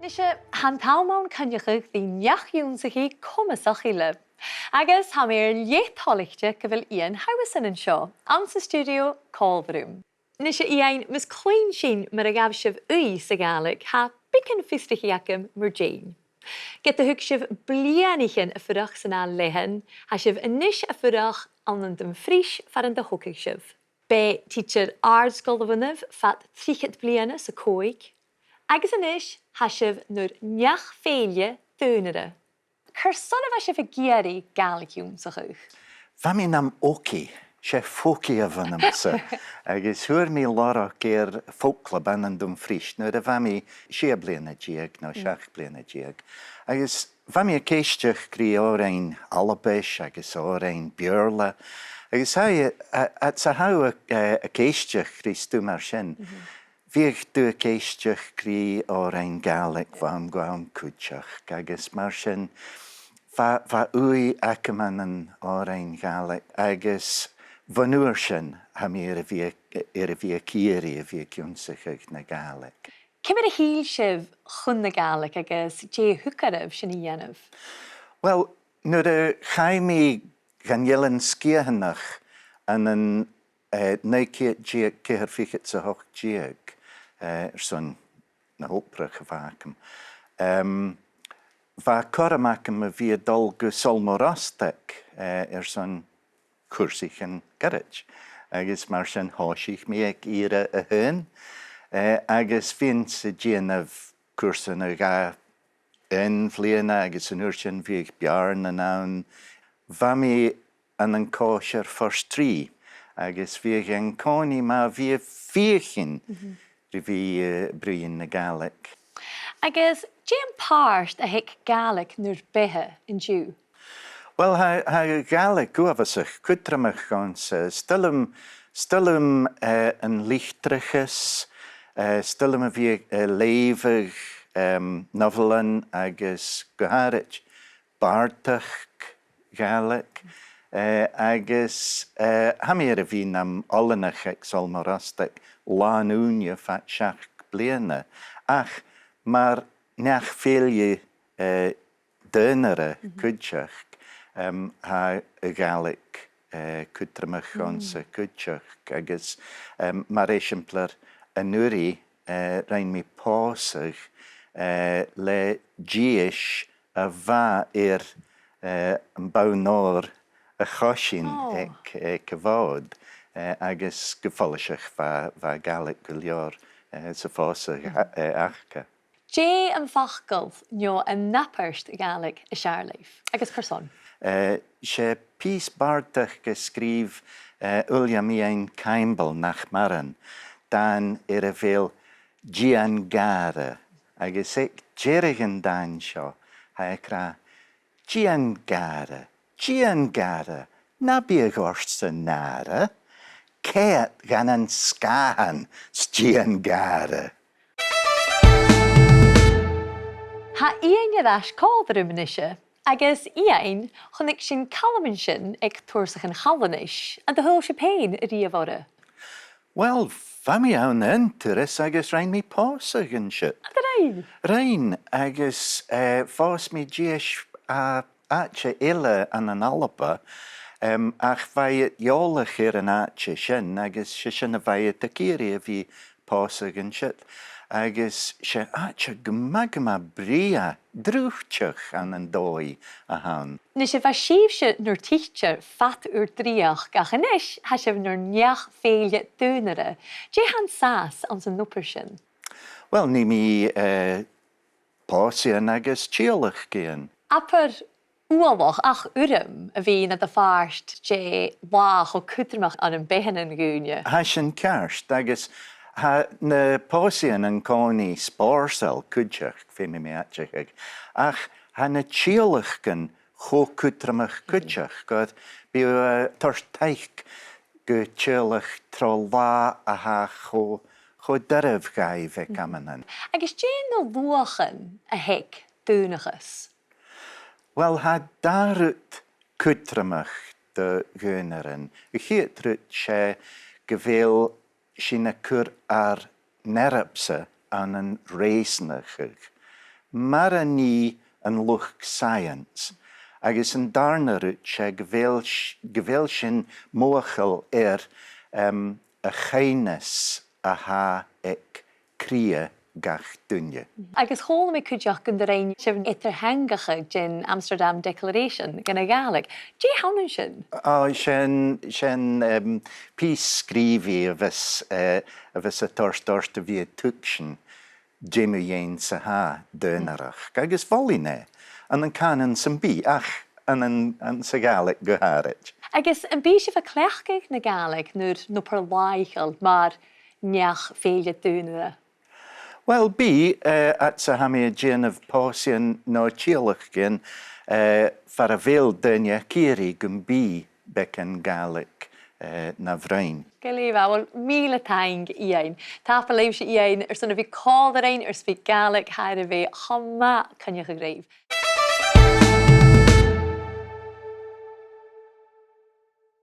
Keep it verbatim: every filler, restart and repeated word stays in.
'S e, tha an t-àm ann coinneachadh ri neach-ionnsachaidh comasach eile. Agus tha mi air leth toilichte gu bheil Iain Howson an seo, anns an stiùidio còmhla rium. Nise, Iain, mus cluinn sinn mar a ghabh sibh ùidh sa Ghàidhlig, tha beagan fiosrachaidh agam mur deidhinn. Ged a thug sibh bliadhnaichean a' fuireach san ath leth, tha sibh a-nis a' fuireach ann an Dumfries far an do thogadh sibh. B' e tidsear àrd-sgoile a bh' annaibh fad trithead bliadhna 's a còig, agus a-nis tha sibh nur neach-fhèille daonara. Carson a bha sibh ag iarraidh Gàidhlig ionnsachadh? Bha mi nam fhocaidh, 's e focaidh a bh' annamsa, agus fhuair mi lorg air folk club ann an Dumfries nuair a bha mi sia bliadhna deug no seachd bliadhna deug. Agus bha mi ag èisteachd ri òrain Albais agus òrain Beurla, agus tha, a, a, 's a tha thu, eh, ag èisteachd ri stuth mar sin, bhiodh tu ag èisteachd ri òrain Gàidhlig bho àm gu àm cuideachd, agus mar sin, bha, bha ùidh agam ann an òrain Ghàidhlig, agus bhon uair sin, tha mi air a bhith, air a bhith ag iarraidh a bhith ag ionnsachadh na Gàidhlig. Ciamar a thill sibh chun na Gàidhlig agus dè thug oirbh sin a dhèanamh? Well, nuair a chaidh mi dhan Eilean Sgitheanach ann an, eh, naoi ceud deug ceithir fichead 's a h-ochd deug, eh, airson na h-obrach a bh' agam, em, bha cothrom agam a bhith a' dol gu Sabhal Mòr Ostaig, eh, airson cùrsaichean ghoirid. Agus mar sin thòisich mi aig ìre a h-aon, eh, agus bhithinn-sa a' dèanamh cùrsa no dhà aon bhliadhna agus an uair sin bhiodh beàrnan ann. Bha mi ann an còisir Phort Rìgh agus bhiodh e an-còmhnaidh math a bhith a' feuchainn ri bhith, eh, a' bruidhinn na Gàidhlig. Agus dè am pàirt a th' aig Gàidhlig nur beatha an-diugh? Well, tha, tha Gàidhlig uabhasach cudromach dhòmhsa. 'S toil leam, 's toil leam, eh, an litreachas, eh, 's toil leam a bhith a' leughadh, em, novelan agus gu h-àraid bàrdachd Ghàidhlig, eh, agus, eh, tha mi air a bhith nam oileanach aig Sabhal Mòr Ostaig làn-ùine fad seachd bliadhna. Ach mar neach-fhèille, eh, daonara cuideachd, em, tha a' Ghàidhlig, eh, cudromach dhòmhsa cuideachd, agus, em, mar eisimpleir an-uiridh, eh, rinn mi pòsadh, eh, le dithis a bha air, eh, am bonn òir a choisinn aig, aig a' Mhòd, eh, agus gu follaiseach bha, bha Gàidhlig gu leòr, eh, sa phòsadh, eh, aca. Dè am facal no an abairt Ghàidhlig as fheàrr leibh, agus carson? Eh, 's e pìos bàrdachd a sgrìobh, eh, Uilleam Iain Caimbeul nach maireann, dàn air a bheil Dèan Gàire, agus aig deireadh an dàin seo, tha e ag ràdh, Dèan gàire, dèan gàire, na biodh ort sa nàire, ceud dhan an sgàthan 's dèan gàire. Tha Iain air ais còmhla rium a-nise, agus Iain, chunnaic sinn Calum an sin aig Tùrsach an Chalanais, an do shaoil sibh fhèin a-riamh orra? Well, bha mi ann aon turas agus rinn mi pòsadh an siud. An do rinn? Rinn, agus, eh, phòs mi dithis à àite eile ann an Alba, em, ach bha iad eòlach air an àite sin, agus 's e sin a bha iad ag iarraidh, a bhith pòsadh an siud. Agus 's e àite gu math, gu math brèagha, drùidhteach ann an dòigh a th' ann. Nise, bha sibhse nur tidsear fad ur dreuchd, ach a-nis tha sibh nur neach-fhèille daonara. Dè tha an sàs anns an obair sin? Well, nì mi, eh, pòsaidhean agus tiodhlacadh. Abair uallach ach urram a bhith nad phàirt de latha cho cudromach ann am beatha nan daoine. Tha sin ceart, agus tha na pòsaidhean an-còmhnaidh spòrsail cuideachd, feumaidh mi aideachadh, ach tha na tiodhlacadh cho cudromach cuideachd, gur bidh, eh, toirt taic gu tiodhlacadh tro latha a tha cho, cho doirbh dhaibh aig amannan. Agus dè na luachan a th' aig daonnachas? Well, tha dà rud cudromach do dhaonairean. A' chiad rud, 's e gu bheil sinn a' cur ar n-earbsa ann an reusnachadh. mar a nì an luchd-saidheans, agus an dàrna rud, 's e gu bheil s-, gu bheil sinn mothachail air, em, a' chaoimhneas a tha aig cridhe gach duine. Agus chuala mi cuideachd gun do rinn sibh eadar-theangachadh den Amsterdam Declaration dhan a' Ghàidhlig. Dè th' ann an sin? Ò, sin, sin, em, pìos sgrìobhaidh a bhios, eh, a bhios a' toirt, toirt a bhith a' tuigsinn dè mu dheidhinn 's a tha daonarachd, agus mholainn e, ann an cànan sam bith, ach ann an, anns a' Ghàidhlig gu h-àraid. Agus am bi sibh a' cleachdadh na Gàidhlig nuair a tha sibh a' làimhseachadh mar neach-fèill-daonara? Uill, bidh, eh, fhad 's a tha mi a' dèanamh pòsaidhean no tìodhlacadh, eh, far a bheil daoine a' ciallachadh gum bi beagan Gàidhlig, eh, na bhroinn. Glè mhath, uill, mìle taing, Iain. Tapadh leibhse, Iain, airson a bhith còmhla rinn air Speak Gaelic, tha e air a bhith cho math coinneachadh ribh.